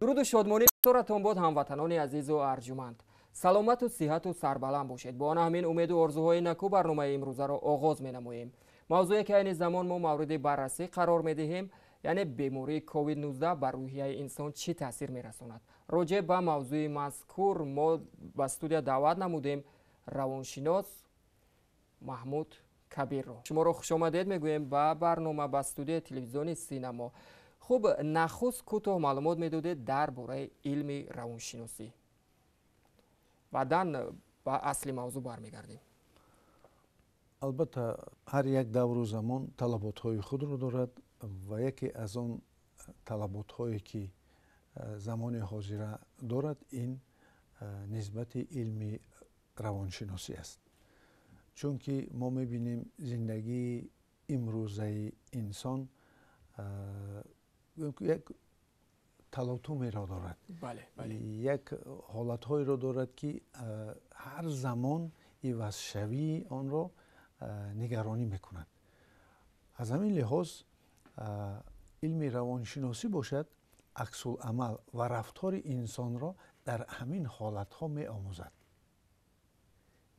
Дуруду шодмонӣ соратон бод, ҳамватанони азизу арҷуманд. Саломату сиҳату сарбаланд бошед. Бо ана ҳамин умеду орзуҳои наку барномаи имрӯзаро оғоз менамоем. Мавзӯе ки айни замон мо мавриди баррасӣ қарор медиҳем, яъне бемории COVID-19 ба рӯҳияи инсон чӣ таъсир мерасонад. Роҷеъ ба мавзӯи мазкур мо ба студия даъват намудем равоншинос Маҳмуд Кабирро. Шуморо хушомадед мегӯем ба барнома, ба студияи телевизиони Синамо. Хуб, нахуст кӯтоҳ маълумот медодед дар бораи илми равоншиносӣ, баъдан ба асли мавзӯъ бармегардем. Албатта, ҳар як давру замон талаботҳои худро дорад ва яке аз он талаботҳое ки замони ҳозира дорад, ин нисбати илми равоншиносӣ аст. Чунки мо мебинем, зиндагии имрӯзаи инсон як талотумеро дорад, як ҳолатҳоеро дорад, ки ҳар замон ивазшавии онро нигаронӣ мекунад. Аз ҳамин лиҳоз илми равоншиносӣ бошад, аксуламал ва рафтори инсонро дар ҳамин ҳолатҳо меомӯзад.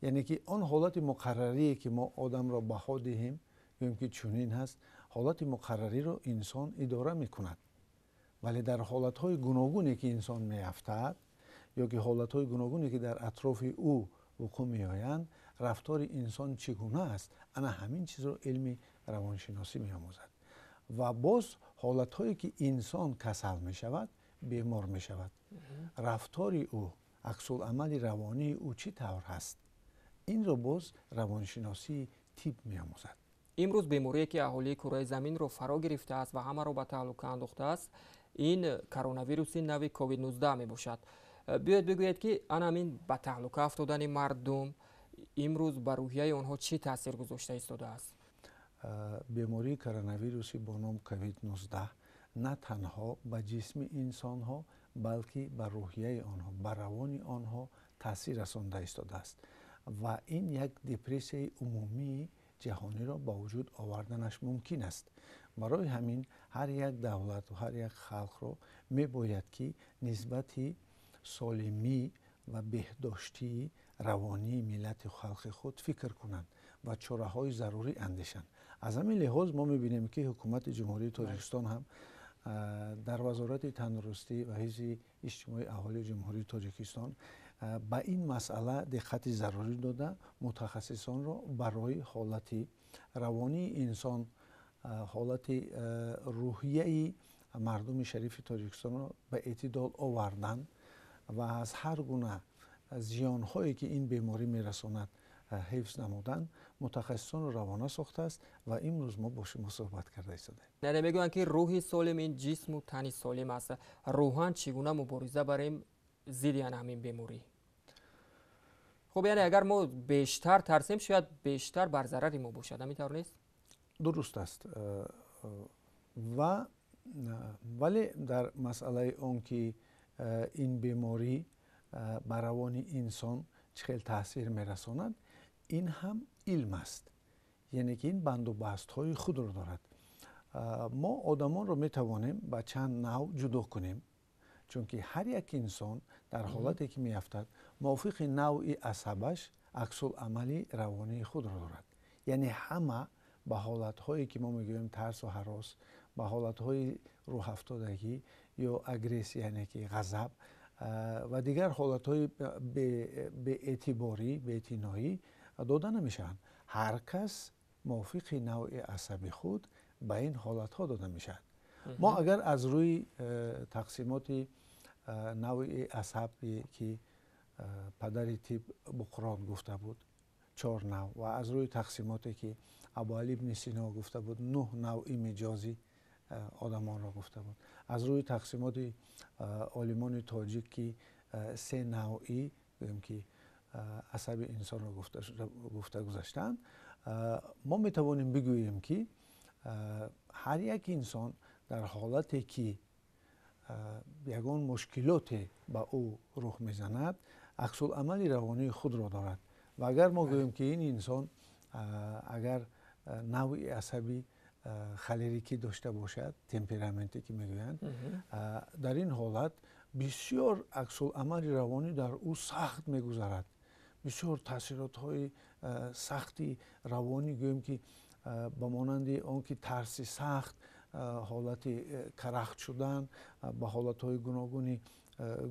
Яъне ки он ҳолати муқаррарие ки мо одамро баҳо диҳем, гӯем ки чунин ҳаст, ҳолати муқаррариро инсон идора мекунад, вале дар ҳолатҳои гуногуне ки инсон меафтад ё ки ҳолатҳои гуногуне ки дар атрофи ӯ вуқӯъ меоянд, рафтори инсон чӣ гуна аст, ана ҳамин чизро илми равоншиносӣ меомӯзад. Ва боз ҳолатҳое ки инсон касал мешавад, бемор мешавад, рафтори ӯ, аксуламали равонии ӯ чӣ тавр ҳаст, инро боз равоншиносии тиб меомӯзад. Имрӯз беморие ки аҳолии кураи заминро фаро гирифтааст ва ҳамаро ба таҳлука андохтааст, ин коронавируси нави COVID-19 мебошад. Биёед бигӯед, ки ана ҳамин ба таҳлука афтодани мардум имрӯз ба рӯҳияи онҳо чӣ таъсир гузошта истодааст? Бемории коронавируси бо ном COVID-19 на танҳо ба ҷисми инсонҳо, балки ба рӯҳияи онҳо, ба равони онҳо таъсир расонда истодааст ва ин як депрессияи умумии ҷаҳониро ба вуҷуд оварданаш мумкин аст. Барои ҳамин ҳар як давлату ҳар як халқро мебояд, ки нисбати солимӣ ва беҳдоштии равонии миллати халқи худ фикр кунанд ва чораҳои зарурӣ андешанд. Аз ҳамин лиҳоз мо мебинем, ки ҳукумати Ҷумҳурии Тоҷикистон ҳам дар Вазорати тандурустӣ ва ҳифзи иҷтимоии аҳолии Ҷумҳурии Тоҷикистон ба ин масъала диққати зарурӣ дода, мутахассисонро барои ҳолати равонии инсон, ҳолати рӯҳияи мардуми шарифи Тоҷикистонро ба эътидол овардан ва аз ҳар гуна зиёнҳое ки ин беморӣ мерасонад ҳифз намудан, мутахассисонро равона сохтааст ва имрӯз мо бо шумо суҳбат карда истодаем. Яъне мегӯянд, ки рӯҳи солим ин ҷисму тани солим аст. Рӯҳан чӣ гуна мубориза барем зидди ана ҳамин беморӣ? Хуб, яъне агар мо бештар тарсем, шояд бештар бар зарари мо бошад, ҳамин тавр нест? Дуруст аст. Ва вале дар масъалаи он ки ин беморӣ ба равони инсон чӣ хел таъсир мерасонад, ин ҳам илм аст, яъне ки ин бандубастҳои худро дорад. Мо одамонро метавонем ба чанд навъ ҷудо кунем, чунки ҳар як инсон дар ҳолате ки меафтад, мувофиқи навъи асабаш аксуламали равонии худро дорад. Яъне ҳама ба ҳолатҳое ки мо мегӯем тарсу ҳарос, ба ҳолатҳои рӯҳафтодагӣ ё агрессия, яъне ки ғазаб ва дигар ҳолатҳои беэътиборӣ, беэътиноӣ дода намешаванд. Ҳар кас мувофиқи навъи асаби худ ба ин ҳолатҳо дода мешавад. Мо агар аз рӯи тақсимоти навъи асабе ки падари тиб Буқрот гуфта буд, чор навъ, ва аз рӯи тақсимоте ки Абуали ибни Сино гуфта буд, нӯҳ навъи миҷози одамонро гуфта буд, аз рӯи тақсимоти олимони тоҷик ки се навъи, гӯем ки, асаби инсонро гуфта гузаштаанд, мо метавонем бигӯем, ки ҳар як инсон дар ҳолате ки ягон мушкилоте ба ӯ рух мезанад, аксуламали равонии худро дорад. Ва агар мо гӯем, ки ин инсон агар навъи асаби холерикӣ дошта бошад, темпераменте ки мегӯянд, дар ин ҳолат Бисёр аксуламали равонӣ дар ӯ сахт мегузарад. Бисёр таъсиротҳои сахти равонӣ, гӯем ки ба монанди он ки тарси сахт, ҳолати карахт шудан, ба ҳолатҳои гуногуни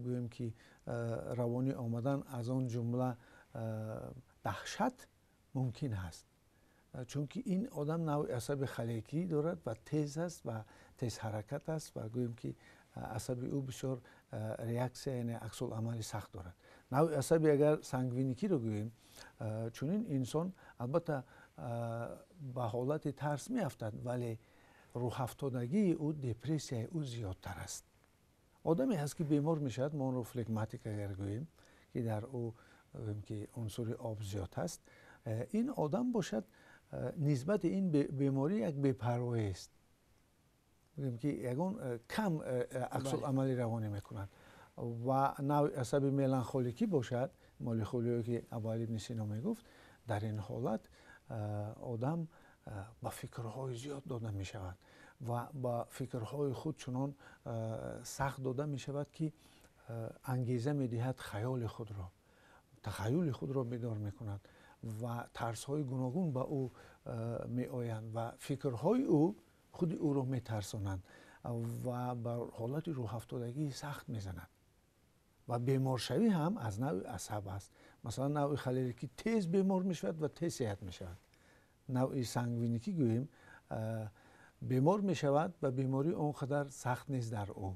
гӯем ки равонӣ омадан, аз он ҷумла даҳшат мумкин аст. Чунки ин одам навъи асаби холерикӣ дорад ва тез аст ва тезҳаракат аст ва гӯем ки асаби ӯ бисёр реаксия, яъне аксуламали сахт дорад. Навъи асаби агар сангвиникиро гӯем, чунин инсон албатта ба ҳолати тарс меафтад, вале рӯҳафтодагии ӯ, депрессияи ӯ зиёдтар аст. Одаме ҳаст ки бемор мешавад, мо онро флегматик агар гӯем, ки дар ӯ гӯем ки унсури об зиёд аст, ин одам бошад нисбати ин беморӣ як бепарвоист, гӯем ки ягон кам аксуламали равонӣ мекунад. Ва навъи асаби меланхоликӣ бошад, молихолиё ки Абуалӣ ибни Сино мегуфт, дар ин ҳолат одам ба фикрҳои зиёд дода мешавад ва ба фикрҳои худ чунон сахт дода мешавад, ки ангеза медиҳад хаёли худро, тахаюли худро бедор мекунад ва тарсҳои гуногун ба ӯ меоянд ва фикрҳои ӯ худи ӯро метарсонанд ва ба ҳолати рӯҳафтодагии сахт мезанад. Ва беморшавӣ ҳам аз навъи асаб аст. Масалан, навъи холерикӣ тез бемор мешавад ва тез сеҳат мешавад. Навъи сангвиникӣ гӯем бемор мешавад ва беморӣ он қадар сахт нест дар ӯ.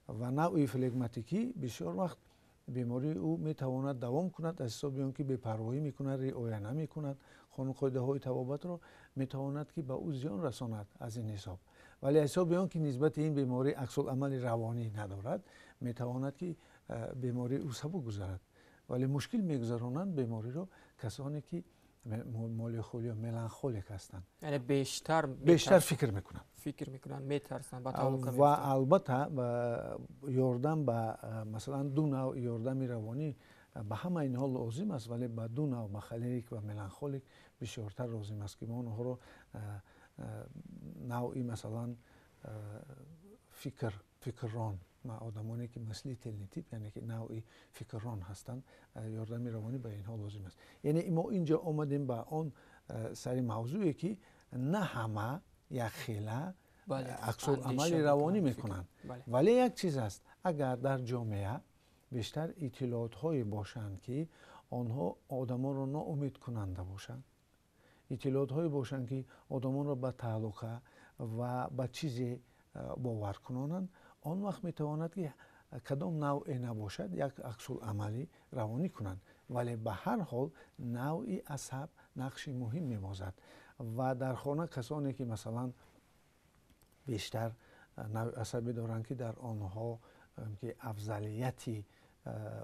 Ва навъи флегматикӣ бисёр вақт бемории ӯ метавонад давом кунад аз ҳисоби он ки бепарвоӣ мекунад, риоя намекунад қонунқоидаҳои табобатро, метавонад ки ба ӯ зиён расонад аз ин ҳисоб. Вале аз ҳисоби он ки нисбати ин беморӣ аксуламали равонӣ надорад, метавонад ки бемории ӯ сабук гузарад. Вале мушкил мегузаронанд бемориро касоне ки молихолиё, меланхолик ҳастанд. Яъне бештар фикр мекунанд. Фикр мекунанд, метарсанд, ба таҳлука меафтанд. Ва албатта ёрдам ба масалан ду навъ ёрдами равонӣ ба ҳама инҳо лозим аст, вале ба ду навъ, ба холерик ва меланхолик бисёртар лозим аст, ки мо онҳоро навъи масалан фикррон, одамоне ки мыслительный тип, яъне ки навъи фикррон ҳастанд, ёрдами равонӣ ба инҳо лозим аст. Яъне мо инҷо омадем ба он сари мавзӯе ки на ҳама якхела аксуламали равонӣ мекунанд. Вале як чиз аст, агар дар ҷомеа бештар иттилоотҳое бошанд, ки онҳо одамонро ноумедкунанда бошанд, иттилоотҳое бошанд, ки одамонро ба таҳлука ва ба чизе бовар кунонанд, он вақт метавонад ки кадом навъе набошад як аксуламали равонӣ кунанд. Вале ба ҳар ҳол навъи асаб нақши муҳим мебозад. Ва дар хона касоне ки масалан бештар навъи асабӣ доранд, ки дар онҳо ки афзалияти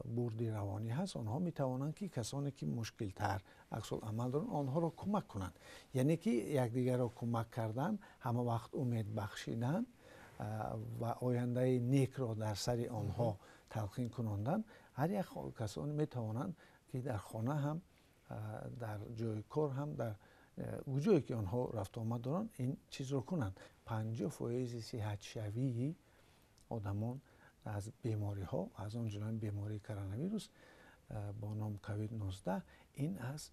бурди равонӣ ҳаст, онҳо метавонанд ки касоне ки мушкилтар аксуламал доранд онҳоро кӯмак кунанд. Яъне ки якдигарро кӯмак кардан, ҳама вақт умед бахшидан ва ояндаи некро дар сари онҳо талқин кунондан, ҳар як касоне метавонанд ки дар хона ҳам, дар ҷои кор ҳам, дар ҷое ки онҳо рафтуомад доранд, ин чизро кунанд. 50% сиҳатшавии одамон аз бемориҳо, аз он ҷумла бемории коронавирус бо ном ковид-19, ин аз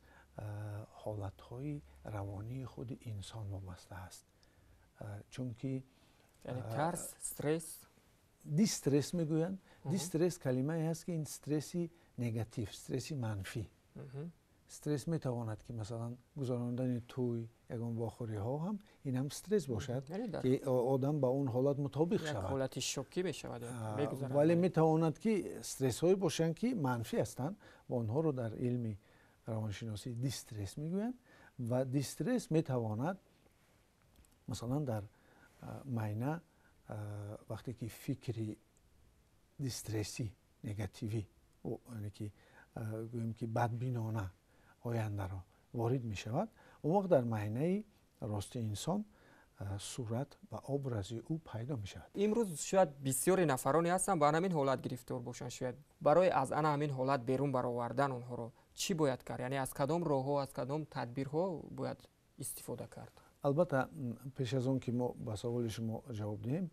ҳолатҳои равонии худи инсон вобаста аст. Чунки яъне тарс, стресс, дистресс мегӯянд. Дистресс калимае ҳаст ки ин стресси негатив, стресси манфӣ. Стресс метавонад ки масалан гузарондани тӯй, ягон вохӯриҳо ҳам ин ҳам стресс бошад, ки одам ба он ҳолат мутобиқ шавад. Ҳолати шокӣ мешавад, мегузарад. Вале метавонад ки стрессҳое бошанд ки манфӣ ҳастанд ва онҳоро дар илми равоншиносӣ дистресс мегӯянд. Ва дистресс метавонад масалан дар майна вақте ки фикри дистрессӣ, негативӣ, яъне ки гӯем ки бадбинона ояндаро ворид мешавад, он вақт дар майнаи рости инсон сурат ва образи ӯ пайдо мешавад. Имрӯз шояд бисёре нафароне ҳастанд ба ҳамин ҳолат гирифтор бошанд. Шояд барои аз ана ҳамин ҳолат берун баровардан онҳоро чӣ бояд кард? Яъне аз кадом роҳҳо, аз кадом тадбирҳо бояд истифода кард? Албатта, пеш аз он ки мо ба саволи шумо ҷавоб диҳем,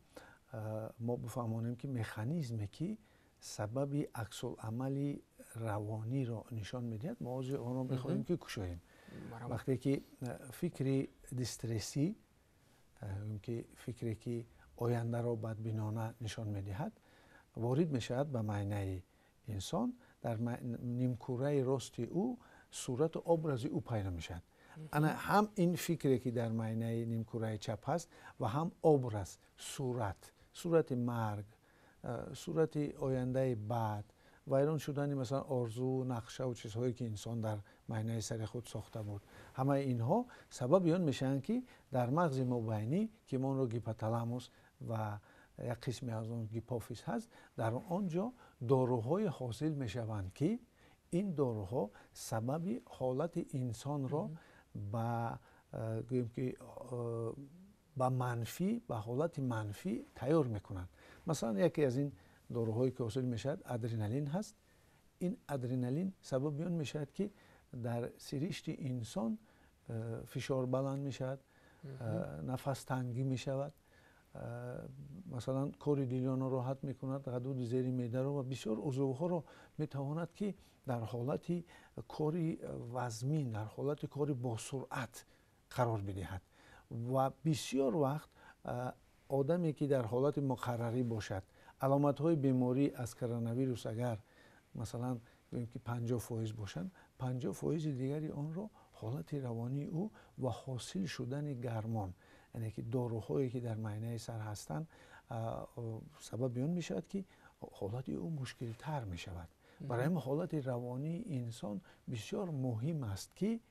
мо бифаҳмонем, ки механизме ки сабаби аксуламали равониро нишон медиҳад, мо ҳозир онро мехоҳем ки кушоем. Вақте ки фикри дистрессӣ, ки фикре ки ояндаро бадбинона нишон медиҳад, ворид мешавад ба майнаи инсон, дар нимкураи рости ӯ сурату образи ӯ пайдо мешавад. Ана ҳам ин фикре ки дар майнаи нимкураи чап ҳаст ва ҳам образ, сурат, сурати марг, сурати ояндаи бад, вайрон шудани масалан орзу, нақшаву чизҳое ки инсон дар майнаи сари худ сохта буд, ҳамаи инҳо сабаби он мешаванд, ки дар мағзи мобайнӣ, ки мо онро гипоталамус ва як қисме аз он гипофиз ҳаст, дар он ҷо доруҳое ҳосил мешаванд, ки ин доруҳо сабаби ҳолати инсонро ба, гӯем ки, ба манфӣ, ба ҳолати манфӣ тайёр мекунанд. Масалан, яке аз ин доруҳое ки ҳосил мешавад адреналин ҳаст. Ин адреналин сабаби он мешавад, ки дар сиришти инсон фишор баланд мешавад, нафастангӣ мешавад, масалан кори дилро нороҳат мекунад, ғадуди зери меъдаро ва бисёр узвҳоро метавонад, ки дар ҳолати кори вазмин, дар ҳолати кори босуръат қарор бидиҳад. Ва бисёр вақт одаме ки дар ҳолати муқаррарӣ бошад, аломатҳои беморӣ аз коронавирус агар масалан гӯем ки 50% бошанд, 50%-и дигари онро ҳолати равонии ӯ ва ҳосил шудани гармон, яъне ки доруҳое ки дар майнаи сар ҳастанд, сабаби он мешавад, ки ҳолати ӯ мушкилтар мешавад. Барои ҳамин ҳолати равонии инсон бисёр муҳим аст, ки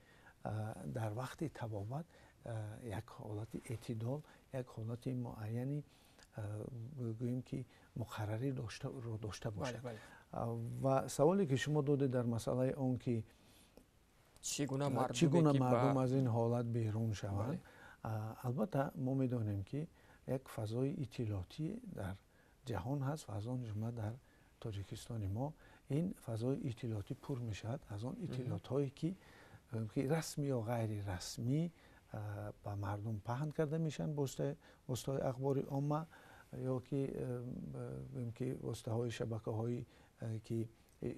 дар вақти табобат як ҳолати эътидол, як ҳолати муайяни, гӯем ки, муқаррарӣ дошта бошад. Ва саволе ки шумо додед дар масъалаи он ки чӣ гуна мардум аз ин ҳолат берун шаванд, албатта мо медонем, ки як фазои иттилоотӣ дар ҷаҳон ҳаст ва аз он ҷумла дар Тоҷикистони мо ин фазои иттилоотӣ пур мешавад аз он иттилоотҳое ки расмӣ ё ғайрирасмӣ ба мардум паҳн карда мешаванд воситаҳои ахбори омма ё ки гӯем ки воситаҳои шабакаҳои ки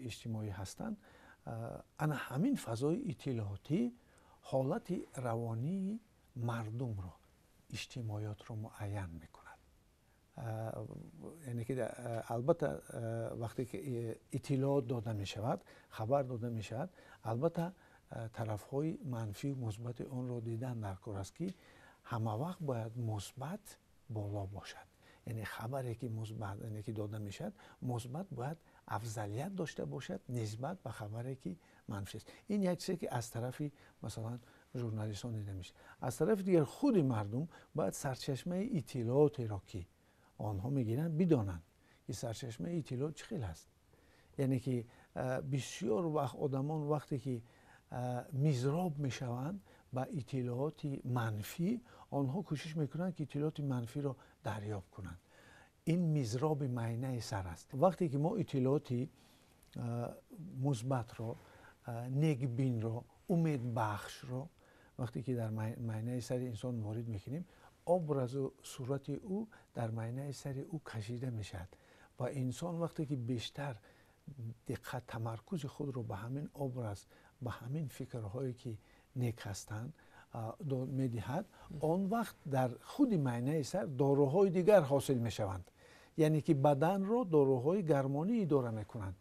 иҷтимоӣ ҳастанд. Ана ҳамин фазои иттилоотӣ ҳолати равонии мардумро, иҷтимоиётро муайян мекунад. Яъне ки албатта вақте ки иттилоот дода мешавад, хабар дода мешавад, албатта тарафҳои манфию мусбати онро дидан дар кор аст, ки ҳама вақт бояд мусбат боло бошад. Яъне хабаре ки мусбат, яъне ки дода мешавад, мусбат бояд афзалият дошта бошад нисбат ба хабаре ки манфӣ аст. Ин як чизе ки аз тарафи масалан журналистон дида мешавад. Аз тарафи дигар худи мардум бояд сарчашмаи иттилоотеро ки онҳо мегиранд бидонанд, ки сарчашмаи иттилоот чӣ хел аст. Яъне ки бисёр вақт одамон вақте ки мизроб мешаванд ба иттилооти манфӣ, онҳо кӯшиш мекунанд, ки иттилооти манфиро дарёб кунанд. Ин мизроби майнаи сар аст. Вақте ки мо иттилооти мусбатро, некбинро, умедбахшро вақте ки дар майнаи сари инсон ворид мекунем, образу сурати ӯ дар майнаи сари ӯ кашида мешавад ва инсон вақте ки бештар диққат, тамаркузи худро ба ҳамин образ, ба ҳамин фикрҳое ки нек ҳастанд медиҳад, он вақт дар худи майнаи сар доруҳои дигар ҳосил мешаванд. Яъне ки баданро доруҳои гармонӣ идора мекунанд,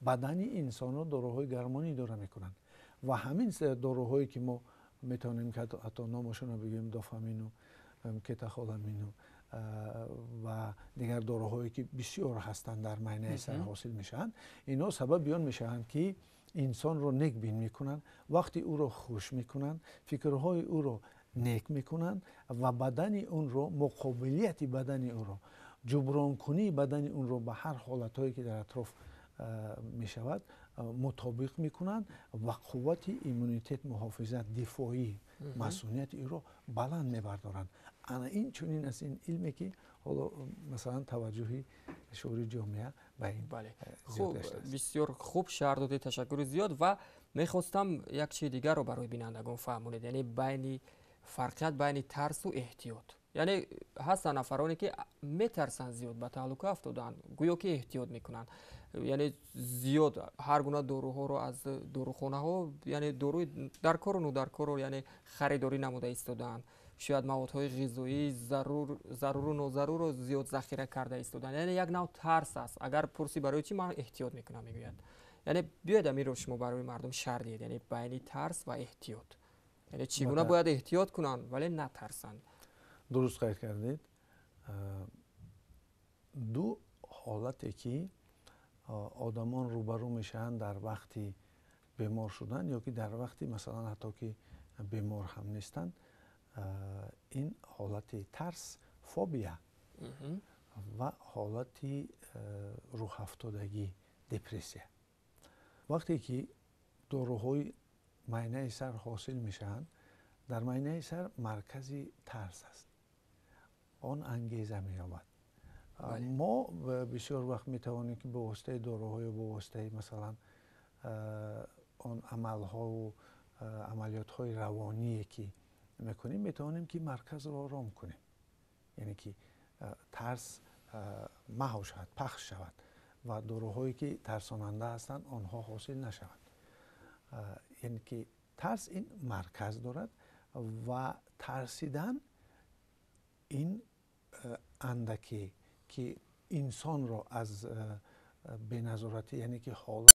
бадани инсонро доруҳои гармонӣ идора мекунанд. Ва ҳамин доруҳое ки мо метавонем ки ҳатто номашонро бигӯем, дофамину, кетахоламину ва дигар доруҳое ки бисёр ҳастанд, дар майнаи сар ҳосил мешаванд. Инҳо сабаби он мешаванд, ки инсонро некбин мекунанд, вақти ӯро хуш мекунанд, фикрҳои ӯро нек мекунанд ва бадани онро, муқобилияти бадани ӯро, ҷубронкунии бадани онро ба ҳар ҳолатҳое ки дар атроф мешавад мутобиқ мекунанд ва қуввати иммунитет, муҳофизат, дифоӣ, масунияти ӯро баланд мебардоранд. Ана ин чунин аст ин илме, ки ҳоло масалан таваҷҷӯҳи шуури ҷомеа ба ин зиёд гаштааст. Бисёр хуб шарҳ додед, ташаккури зиёд. Ва мехостам як чизи дигарро барои бинандагон фаҳмонед, яъне байни фарқият байни тарсу эҳтиёт. Яъне ҳастанд нафароне, ки метарсанд зиёд, ба таҳлука афтодаанд, гӯё ки эҳтиёт мекунанд, яъне зиёд ҳар гуна доруҳоро аз дорухонаҳо, яъне доруи даркору нодаркорро, яъне харидорӣ намуда истодаанд, шояд маводҳои ғизоии заруру нозарурро зиёд захира карда истодаанд. Яъне як нав тарс аст. Агар пурсӣ, барои чӣ ман эҳтиёт мекунам, мегӯяд. Яъне биёед, аминро шумо барои мардум шарҳ диҳед, яъне байни тарс ва эҳтиёт, яъне чӣ гуна бояд эҳтиёт кунанд, вале натарсанд? Дуруст қайд кардед. Ду ҳолате, ки одамон рӯбарӯ мешаванд дар вақти бемор шудан ё ки дар вақти, масалан, ҳатто ки бемор ҳам нестанд, ин ҳолати тарс, фобия, ва ҳолати рӯҳафтодагӣ, депрессия. Вақте ки доруҳои майнаи сар ҳосил мешаванд, дар майнаи сар маркази тарс аст, он ангеза меёбад. Мо бисёр вақт метавонем, ки бо воситаи доруҳо ё бо воситаи, масалан, он амалҳову амалиётҳои равоние, ки мекунем, метавонем, ки марказро ором кунем, яъне ки тарс маҳв шавад, пахш шавад ва доруҳое, ки тарсонанда ҳастанд, онҳо ҳосил нашаванд. Яъне ки тарс ин марказ дорад ва тарсидан ин андаке, ки инсонро аз беназоратӣ, яъне ки ҳолат